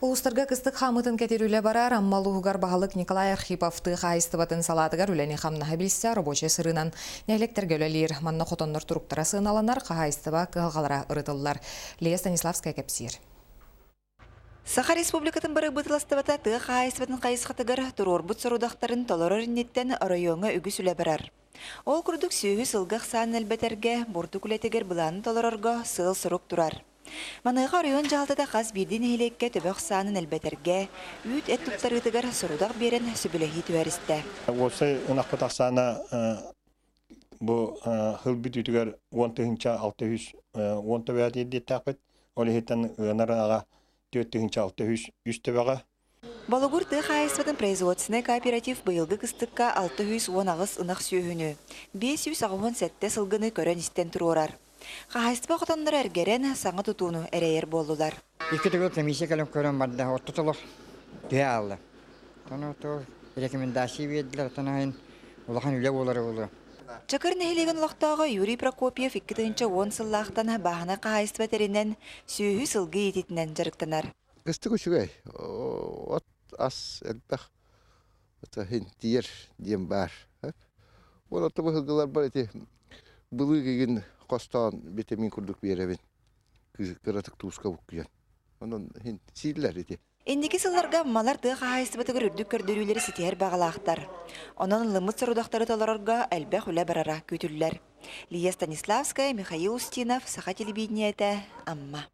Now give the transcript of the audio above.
Улуустарга кыстык хаамыытын кэтиир үлэ барар. Амма улууһугар баһылык Николай Архипов тыа хаһаайыстыбатын салаатыгар үлэни-хамнаһы билсэ рабочай сырыынан нэһилиэктэргэ үлэлиир. Манна хотоннор туруктара сыаналанар, хаһаайыстыба кыһалҕалара ырытыллар. Лия Станиславская кэпсиир. Саха Республикатын бырабыыталыстыбата тыа хаһаайыстыбатын хайысхатыгар туруорбут сорудахтарын толорор инниттэн оройуоҥҥа үгүс үлэ барар. Ол курдук сүөһү сылгы ахсаанын элбэтэргэ, бурдук үлэтигэр былааны толорорго сыал-сорук турар. Маныаха оройуон дьаһалтата хас биирдии нэһилиэккэ төбө ахсаанын элбэтэргэ, үүт-эт туттарыытыгар сорудах биэрэн сөбүлэһии түһэристэ. Уопсай ынахпыт ахсаана бу сыл бүтүүтүгэр 10 610 төбөҕө тиэрдиэхтээхпит. Ол иһиттэн ыанар аҕа 4603 төбөҕө. Болугур тыа хаһаайыстыбатын производственнай кооператив быйылгы кыстыкка 618 ынах сүөһүнү, 587 сылгыны көрөн-истэн туруорар. Хаһаайыстыба хотонноро эргэрэн, саҥа тутууну эрэйэр буоллулар. Икки төгүл комиссия кэлэн көрөн барда, орто толох түһэ аалла. Ону то рекомендация биэрдилэр, оттон аһын улахан үлэ буолара буолуо. Чакыр нэһилиэгин олохтооҕо Юрий Прокопьев 2010 сыллаахтан бааһынай хаһаайыстыба тэринэн, сүөһү-сылгы иитиитинэн дьарыктанар. Кыстык үчүгэй, от ас элбэх тиийэр диэн баар. Уон орто быһылгыларбар ити былыык игин хостоон витамин курдук биэрэбин. Кыратык тууска буккуйан. Онон сииллэр ити. Инники сылларга Аммалар тыа хаһаайыстыбатыгар үрдүк көрдөрүүлэри ситиһэр баҕалаахтар. Онон ылыммыт сорудахтары толорорго элбэх үлэ барара күүтүллэр. Лия Станиславская, Михаил Устинов, Саха телевидениетэ, Амма.